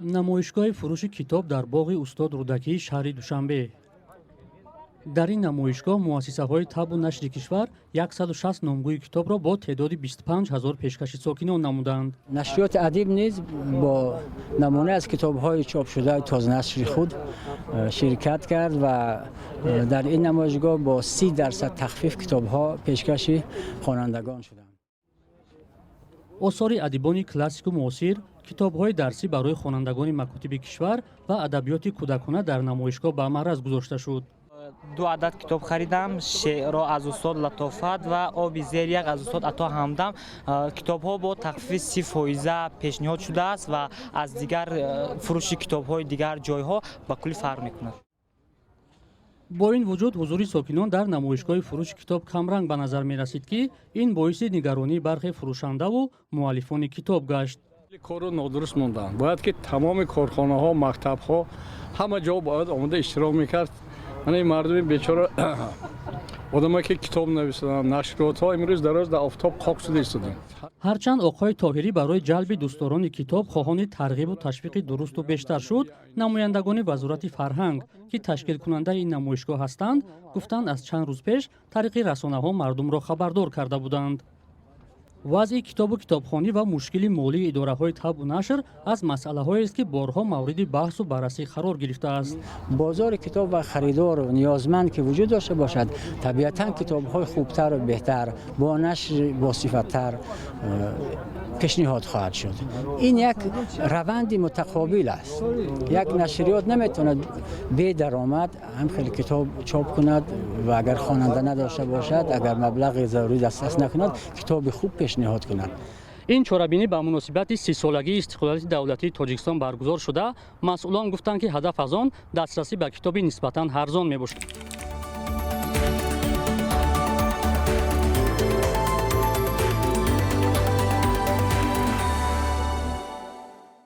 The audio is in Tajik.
Намоишгоҳи фурӯши китоб дар боғи Устод Рӯдакии шаҳри Душанбе. Дар ин намоишгоҳ муассисаҳои табъу нашри кишвар 160 номгӯи китобро бо теъдоди 25 ҳазор пешкаши сокинон намуданд. Нашриёти «Адиб» низ бо намуна аз китобҳои чопшудаи тозанашри худ ширкат кард ва дар ин намоишгоҳ бо 30% тахфиф китобҳо пешкаши хонандагон шуданд. Осори адибони классику муосир, китобҳои дарсӣ барои хонандагони макотиби кишвар ва адабиёти кӯдакона дар намоишгоҳ ба маъраз гузошта шуд. Ду адад китоб харидам: «Шеърро» аз устод Латофат ва «Оби зери ях» аз устод Ато Ҳамдам. Китобҳо бо тахфифи 30 фоиза пешниҳод шудааст ва аз дигар фурӯши китобҳои дигар ҷойҳо ба куллӣ фарқ мекунад. Бо ин вуҷуд, ҳузури сокинон дар намоишгоҳи фурӯши китоб камранг ба назар мерасид, ки ин боиси нигаронии бархе фурӯшандаву муаллифони китоб гашт. Корро нодуруст монданд. Бояд ки тамоми корхонаҳо, мактабҳо, ҳама ҷо бояд омода иштирок мекард. Мана ин мардуми бечора, одамое ки китоб нависанд, нашриётҳо имрӯз дароз дар офтоб қоқ шуда истоданд. Ҳарчанд оқои Тоҳирӣ барои ҷалби дӯстдорони китоб хоҳони тарғибу ташвиқи дурусту бештар шуд, намояндагони Вазорати фарҳанг, ки ташкилкунандаи ин намоишгоҳ ҳастанд, гуфтанд, аз чанд рӯз пеш тариқи расонаҳо мардумро хабардор карда буданд. Вазъи китобу китобхонӣ ва мушкили молии идораҳои табъу нашр аз масъалаҳоест, ки борҳо мавриди баҳсу баррасӣ қарор гирифтааст. Бозори китоб ва харидору ниёзманд ки вуҷуд дошта бошад, табиатан китобҳои хубтару беҳтар, бо нашри босифаттар пешниҳод хоҳад шуд. Ин як раванди мутақобил аст. Як нашриёт наметавонад бедаромад ҳам хеле китоб чоп кунад ва агар хонанда надошта бошад, агар маблағи зарурӣ дастрас накунад, китоби хуб пешниҳод кунад. Ин чорабинӣ ба муносибати 30-солагии истиқлолияти давлатии Тоҷикистон баргузор шуда, масъулон гуфтанд, ки ҳадаф аз он дастрасӣ ба китоби нисбатан ҳарзон мебошад.